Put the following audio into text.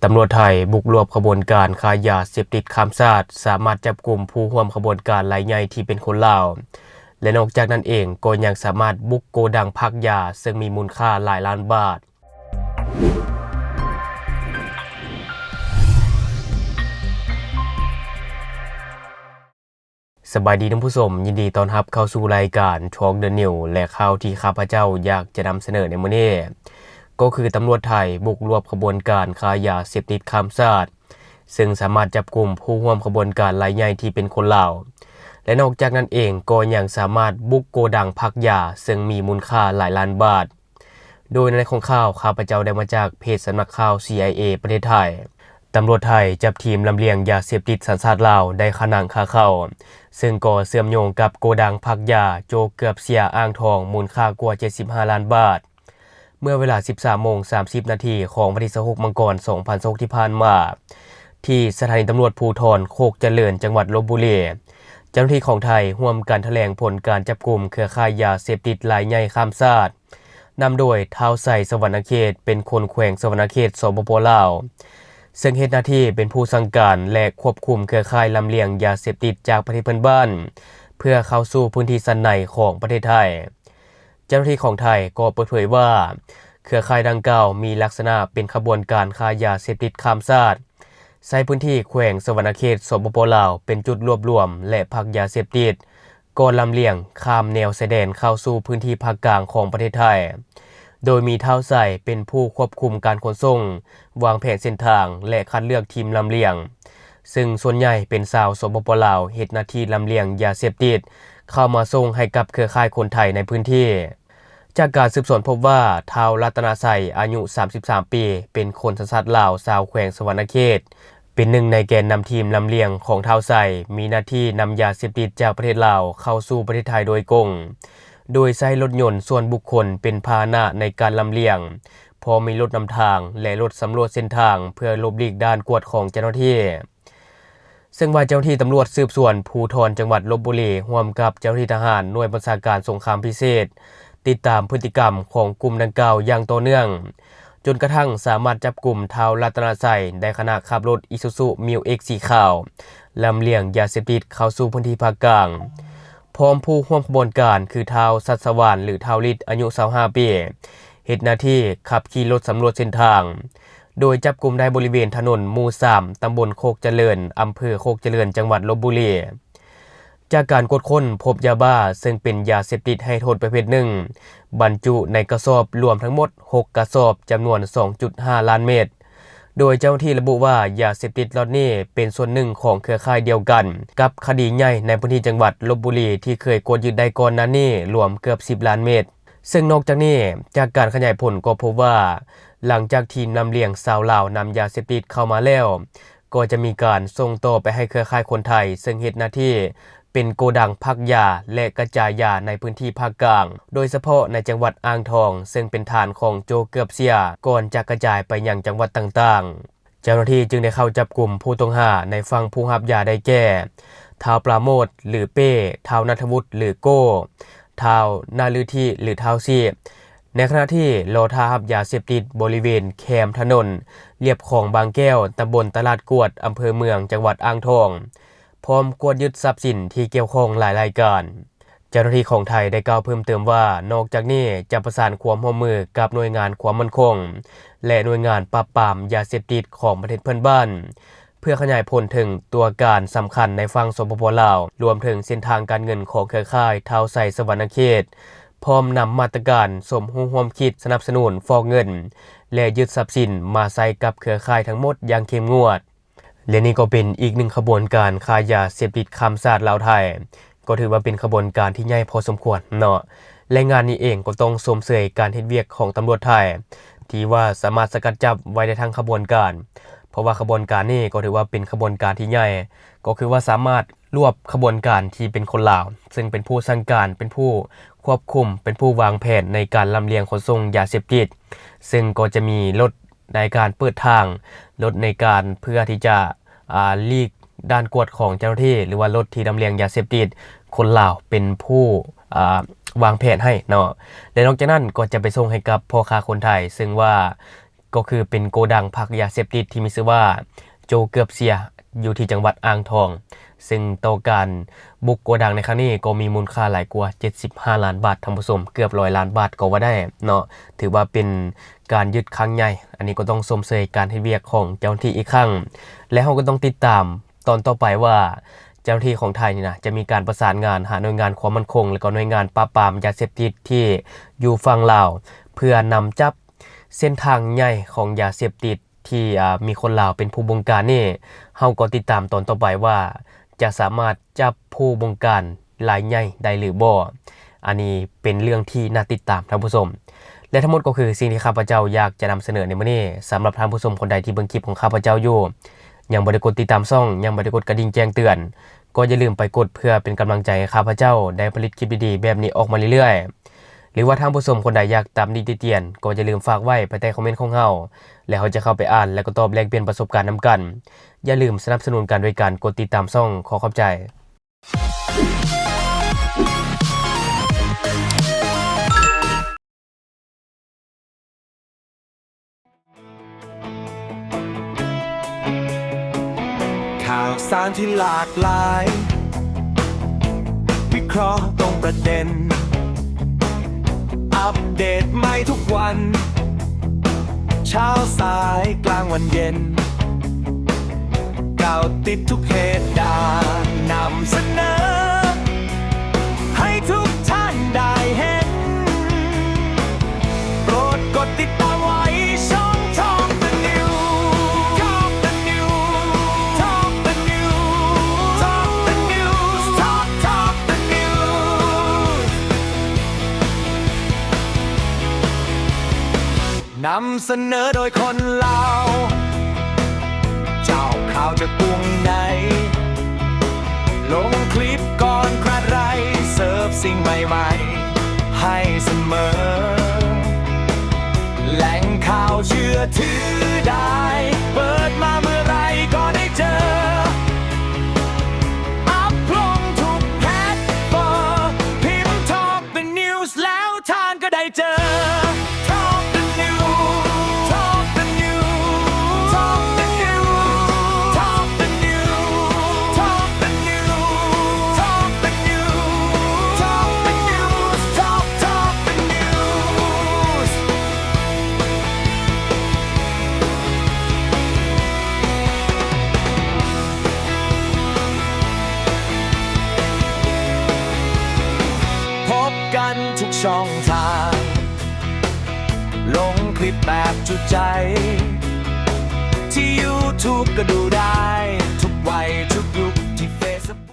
ຕຳຫຼວດໄທບຸກລວບຂະບວນການຄ້າຢາເສບຕິດຂ້າມຊາດ, ສາມາດຈັບກຸມຜູ້ຮ່ວມຂະບວນການລາຍໃຫຍ່ທີ່ເປັນຄົນລາວ ແລະ ນອກຈາກນັ້ນເອງກໍຍັງສາມາດບຸກໂກດັງພັກຢາ ເຊິ່ງມີມູນຄ່າຫຼາຍລ້ານບາດ. ສະບາຍດີທ່ານຜູ້ຊົມ, ຍິນດີຕ້ອນຮັບເຂົ້າສູ່ລາຍການ Talk the News ແລະ ຂ່າວທີ່ຂ້າພະເຈົ້າຢາກຈະນຳສະເໜີໃນມື້ນີ້ ກໍຄືຕຳຫຼວດໄທບຸກລວບຂະບວນການຄ້າຢາເສບຕິດຂ້າມຊາດ, ເຊິ່ງສາມາດຈັບກຸມຜູ້ຮ່ວມຂະບວນການລາຍໃຫຍ່ທີ່ເປັນຄົນລາວ ແລະ ນອກຈາກນັ້ນເອງກໍຍັງສາມາດບຸກໂກດັງພັກຢາ ເຊິ່ງມີມູນຄ່າຫຼາຍລ້ານບາດ. ໂດຍໃນຂອງຂ່າວ ຂ້າພະເຈົ້າໄດ້ມາຈາກເພຈສຳນັກຂ່າວ ຊີໄອເອ ປະເທດໄທ. ຕຳຫຼວດໄທຈັບທີມລຳລຽງຢາເສບຕິດສັນຊາດລາວໄດ້ຄາໜັງຄາເຂົ້າ, ເຊິ່ງກໍເຊື່ອມໂຍງກັບໂກດັງພັກຢາໂຈເກືອບເຊຍ ອ່າງທອງ ມູນຄ່າກວ່າເຈັດສິບຫ້າລ້ານບາດ. ເມື່ອເວລາສິບສາມໂມງສາມສິບນາທີຂອງວັນທີຊາວຫົກ ມັງກອນ ສອງພັນຊາວຫົກ ທີ່ຜ່ານມາ, ທີ່ສະຖານີຕຳຫຼວດພູທອນໂຄກຈະເລີນ ຈັງຫວັດລົບບຸລີ, ເຈົ້າໜ້າທີ່ຂອງໄທຮ່ວມກັນຖະແຫຼງຜົນການຈັບກຸມເຄືອຂ່າຍຢາເສບຕິດລາຍໃຫຍ່ຂ້າມຊາດ, ນຳໂດຍທ້າວໄຊ ສະຫວັນນະເຂດ ເປັນຄົນແຂວງສະຫວັນນະເຂດ ສປປ ລາວ, ເຊິ່ງເຮັດໜ້າທີ່ເປັນຜູ້ສັ່ງການ ແລະ ຄວບຄຸມເຄືອຂ່າຍລຳລຽງຢາເສບຕິດຈາກປະເທດເພື່ອນບ້ານ ເພື່ອເຂົ້າສູ່ພື້ນທີ່ຊັ້ນໃນຂອງປະເທດໄທ. ເຈົ້າໜ້າທີ່ຂອງໄທກໍເປີດເຜີຍວ່າ ເຄືອຂ່າຍດັ່ງກ່າວມີລັກສະນະເປັນຂະບວນການຄ້າຢາເສບຕິດຂ້າມຊາດ, ໃຊ້ພື້ນທີ່ແຂວງສະຫວັນນະເຂດ ສປປ ລາວ ເປັນຈຸດລວບລວມ ແລະ ພັກຢາເສບຕິດ ກ່ອນລຳລຽງຂ້າມແນວຊາຍແດນເຂົ້າສູ່ພື້ນທີ່ພາກກາງຂອງປະເທດໄທ, ໂດຍມີທ້າວໄຊເປັນຜູ້ຄວບຄຸມການຂົນສົ່ງ, ວາງແຜນເສັ້ນທາງ ແລະ ຄັດເລືອກທີມລຳລຽງ, ເຊິ່ງສ່ວນໃຫຍ່ເປັນຊາວ ສປປ ລາວ ເຮັດໜ້າທີ່ລຳລຽງຢາເສບຕິດເຂົ້າມາສົ່ງໃຫ້ກັບເຄືອຂ່າຍຄົນໄທໃນພື້ນທີ່. ຈາກການສືບສວນພົບວ່າ ທ້າວລັດຕະນະໄຊ ອາຍຸສາມສິບສາມປີ ເປັນຄົນສັນຊາດລາວ ຊາວແຂວງສະຫວັນນະເຂດ, ເປັນໜຶ່ງໃນແກນນຳທີມລຳລຽງຂອງທ້າວໄຊ, ມີໜ້າທີ່ນຳຢາເສບຕິດຈາກປະເທດລາວເຂົ້າສູ່ປະເທດໄທໂດຍກົງ, ໂດຍໃຊ້ລົດຍົນສ່ວນບຸກຄົນເປັນພາຫະນະໃນການລຳລຽງ, ພ້ອມມີລົດນຳທາງ ແລະ ລົດສຳຫຼວດເສັ້ນທາງ ເພື່ອຫຼົບຫຼີກດ່ານກວດຂອງເຈົ້າໜ້າທີ່. ເຊິ່ງວ່າເຈົ້າໜ້າທີ່ຕຳຫຼວດສືບສວນພູທອນຈັງຫວັດລົບບຸລີ ຮ່ວມກັບເຈົ້າໜ້າທີ່ທະຫານໜ່ວຍບັນຊາການສົງຄາມພິເສດ ຕິດຕາມພຶດຕິກຳຂອງກຸ່ມດັ່ງກ່າວຢ່າງຕໍ່ເນື່ອງ, ຈົນກະທັ່ງສາມາດຈັບກຸມທ້າວລັດຕະນະໄຊ ໃນຂະນະຂັບລົດອີຊູຊູມິວເອັກສີຂາວ ລຳລຽງຢາເສບຕິດເຂົ້າສູ່ພື້ນທີ່ພາກກາງ, ພ້ອມຜູ້ຮ່ວມຂະບວນການຄືທ້າວສັດສະຫວານ ຫຼື ທ້າວລິດ ອາຍຸຊາວຫ້າປີ ເຮັດໜ້າທີ່ຂັບຂີ່ລົດສຳຫຼວດເສັ້ນທາງ, ໂດຍຈັບກຸມໄດ້ບໍລິເວນຖະໜົນໝູ່ສາມ ຕຳບົນໂຄກຈະເລີນ ອຳເພີໂຄກຈະເລີນ ຈັງຫວັດລົບບຸລີ. ຈາກການກວດຄົ້ນພົບຢາບ້າ ເຊິ່ງເປັນຢາເສບຕິດໃຫ້ໂທດປະເພດໜຶ່ງ ບັນຈຸໃນກະສອບລວມທັງໝົດຫົກກະສອບ ຈຳນວນສອງຈຸດຫ້າລ້ານເມັດ, ໂດຍເຈົ້າໜ້າທີ່ລະບຸວ່າ ຢາເສບຕິດລັອດນີ້ເປັນສ່ວນໜຶ່ງຂອງເຄືອຂ່າຍດຽວກັນກັບຄະດີໃຫຍ່ໃນພື້ນທີ່ຈັງຫວັດລົບບຸລີ ທີ່ເຄີຍກວດຍຶດໄດ້ກ່ອນໜ້ານີ້ລວມເກືອບສິບລ້ານເມັດ. ເຊິ່ງນອກຈາກນີ້, ຈາກການຂະຫຍາຍຜົນກໍພົບວ່າ ຫຼັງຈາກທີມລຳລຽງຊາວລາວນຳຢາເສບຕິດເຂົ້າມາແລ້ວ, ກໍຈະມີການສົ່ງຕໍ່ໄປໃຫ້ເຄືອຂ່າຍຄົນໄທ ເຊິ່ງເຮັດໜ້າທີ່ເປັນໂກດັງພັກຢາ ແລະ ກະຈາຍຢາໃນພື້ນທີ່ພາກກາງ, ໂດຍສະເພາະໃນຈັງຫວັດອ່າງທອງ, ເຊິ່ງເປັນຖານຂອງໂຈເກືອບເຊຍ, ກ່ອນຈະກະຈາຍໄປຍັງຈັງຫວັດຕ່າງໆ. ເຈົ້າໜ້າທີ່ຈຶ່ງໄດ້ເຂົ້າຈັບກຸມຜູ້ຕ້ອງຫາໃນຝັ່ງຜູ້ຮັບຢາໄດ້ແກ່ ທ້າວປາໂມດ ຫຼື ເປ້, ທ້າວນັດທະວຸດ ຫຼື ໂກ້, ທ້າວນະລືທິ ຫຼື ທ້າວຊີ, ໃນຂະນະທີ່ລໍຖ້າຮັບຢາເສບຕິດບໍລິເວນແຄມຖະໜົນລຽບຄອງບາງແກ້ວ, ຕຳບົນຕະຫຼາດກວດ, ອຳເພີເມືອງ, ຈັງຫວັດອ່າງທອງ, ພ້ອມກວດຍຶດຊັບສິນທີ່ກ່ຽວຂ້ອງຫຼາຍລາຍການ. ເຈົ້າໜ້າທີ່ຂອງໄທໄດ້ກ່າວເພີ່ມເຕີມວ່າ, ນອກຈາກນີ້ຈະປະສານຄວາມຮ່ວມມືກັບໜ່ວຍງານຄວາມໝັ້ນຄົງ ແລະ ໜ່ວຍງານປາບປາມຢາເສບຕິດຂອງປະເທດເພື່ອນບ້ານ ເພື່ອຂະຫຍາຍຜົນເຖິງຕົວການສຳຄັນໃນຝັ່ງ ສປປ ລາວ, ລວມເຖິງເສັ້ນທາງການເງິນຂອງເຄືອຂ່າຍທ້າວໄຊສະຫວັນນະເຂດ, ພ້ອມນຳມາດຕະການສົມຮູ້ຮ່ວມຄິດສະໜັບສະໜູນຟອກເງິນ ແລະ ຍຶດຊັບສິນມາໃຊ້ກັບເຄືອຂ່າຍທັງໝົດຢ່າງເຂັ້ມງວດ. ແລະ ນີ້ກໍເປັນອີກໜຶ່ງຂະບວນການຄ້າຢາເສບຕິດຂ້າມຊາດລາວໄທ, ກໍຖືວ່າເປັນຂະບວນການທີ່ໃຫຍ່ພໍສົມຄວນເນາະ. ແລະ ງານນີ້ເອງກໍຕ້ອງຊົມເຊີຍການເຮັດວຽກຂອງຕຳຫຼວດໄທ ທີ່ວ່າສາມາດສະກັດຈັບໄວ້ໄດ້ທັງຂະບວນການ, ເພາະວ່າຂະບວນການນີ້ກໍຖືວ່າເປັນຂະບວນການທີ່ໃຫຍ່, ກໍຄືວ່າສາມາດລວບຂະບວນການທີ່ເປັນຄົນລາວ ເຊິ່ງເປັນຜູ້ສັ່ງການ, ເປັນຜູ້ຄວບຄຸມ, ເປັນຜູ້ວາງແຜນໃນການລຳລຽງຂົນສົ່ງຢາເສບຕິດ, ເຊິ່ງກໍຈະມີລົດ ໃນການເປີດທາງ, ລົດໃນການເພື່ອທີ່ຈະ ອ່າ ຫຼີກດ່ານກວດຂອງເຈົ້າໜ້າທີ່ ຫຼືວ່າລົດທີ່ລຳລຽງຢາເສບຕິດ, ຄົນລາວເປັນຜູ້ ອ່າ ວາງແຜນໃຫ້ເນາະ. ແລະ ນອກຈາກນັ້ນກໍຈະໄປສົ່ງໃຫ້ກັບພໍ່ຄ້າຄົນໄທ, ເຊິ່ງວ່າ ກໍຄືເປັນໂກດັງພັກຢາເສບຕິດທີ່ມີຊື່ວ່າ ໂຈເກືອບເສຍ ຢູ່ທີ່ຈັງຫວັດອ່າງທອງ, ເຊິ່ງຕໍ່ການບຸກໂກດັງໃນຄັ້ງນີ້ກໍມີມູນຄ່າຫຼາຍກວ່າເຈັດສິບຫ້າລ້ານບາດ, ທ່ານຜູ້ຊົມ, ເກືອບຮ້ອຍລ້ານບາດກໍວ່າໄດ້ເນາະ, ຖືວ່າເປັນການຍຶດຄັ້ງໃຫຍ່. ອັນນີ້ກໍຕ້ອງຊົມເຊີຍການເຮັດວຽກຂອງເຈົ້າໜ້າທີ່ອີກຄັ້ງ ແລະ ເຮົາກໍຕ້ອງຕິດຕາມຕອນຕໍ່ໄປວ່າ ເຈົ້າໜ້າທີ່ຂອງໄທນີ້ນະ ຈະມີການປະສານງານຫາໜ່ວຍງານຄວາມໝັ້ນຄົງ ແລະ ກໍໜ່ວຍງານປາບປາມຢາເສບຕິດທີ່ຢູ່ຝັ່ງລາວ ເພື່ອນຳຈັບ ເສັ້ນທາງໃຫຍ່ຂອງຢາເສບຕິດທີ່ ອາ ມີຄົນລາວເປັນຜູ້ບົງການນີ້, ເຮົາກໍຕິດຕາມຕອນຕໍ່ໄປວ່າ ຈະສາມາດຈັບຜູ້ບົງການລາຍໃຫຍ່ໄດ້ຫຼືບໍ່. ອັນນີ້ເປັນເລື່ອງທີ່ໜ້າຕິດຕາມ, ທ່ານຜູ້ຊົມ. ແລະ ທັງໝົດກໍຄືສິ່ງທີ່ຂ້າພະເຈົ້າຢາກຈະນຳສະເໜີໃນມື້ນີ້. ສຳລັບທ່ານຜູ້ຊົມຄົນໃດທີ່ເບິ່ງຄລິບຂອງຂ້າພະເຈົ້າຢູ່ ຍັງບໍ່ໄດ້ກົດຕິດຕາມຊ່ອງ, ຍັງບໍ່ໄດ້ກົດກະດິ່ງແຈ້ງເຕືອນ, ກໍຢ່າລືມໄປກົດເພື່ອເປັນກຳລັງໃຈໃຫ້ຂ້າພະເຈົ້າໄດ້ຜະລິດຄລິບດີໆແບບນີ້ອອກມາເລື້ອຍໆ. ຫຼືວ່າທ່ານຜູ້ຊົມຄົນໃດຢາກຕຳໜິຕິຕຽນ ກໍຢ່າລືມຝາກໄວ້ພາຍໃຕ້ຄອມເມັນຂອງເຮົາ ແລະ ເຮົາຈະເຂົ້າໄປອ່ານ ແລະ ກໍຕອບແລກປ່ຽນປະສົບການນຳກັນ. ຢ່າລືມສະໜັບສະໜູນກັນໂດຍການກົດຕິດຕາມຊ່ອງ. ຂໍຂອບໃຈ. ຂ່າວສານທີ່ຫຼາກຫຼາຍ ວິເຄາະຕຣົງປະເດັນ ອັບເດດໃໝ່ທຸກວັນ ເຊົ້າສາຍກາງວັນເຢັນ ກ່າວຕິດທຸກເຫດການ ນຳສະເໜີໃຫ້ທຸກທ່ານໄດ້ເຫັນ. ໂປດກົດຕິດຕາມໄວ້ຊ່ອງ Top the News Top the News Top the News Top the News Top Top the News ນຳສະເໜີໂດຍຄົນລາວ ເຈົ້າຂ່າວຈາກກຸງໃນ ລົງຄລິບກ່ອນໃຜ ເສີບສິ່ງໃໝ່ໆໃຫ້ສະເໝີ ແຫຼ່ງຂ່າວເຊື່ອຖືໄດ້ ເປີດມາເມື່ອໃດກໍໄດ້ເຈີ ອັບລົງທຸກແພັດຟອມ ພິມ Top the News ແລ້ວທ່ານກໍໄດ້ເຈີ Top the News Top the News Top the News Top the News Top the News Top the News Top Top the News ພົບກັນທຸກຊ່ອງທາງ ລົງຄລິບແບບຈຸໃຈ ທີ່ YouTube ກໍດູໄດ້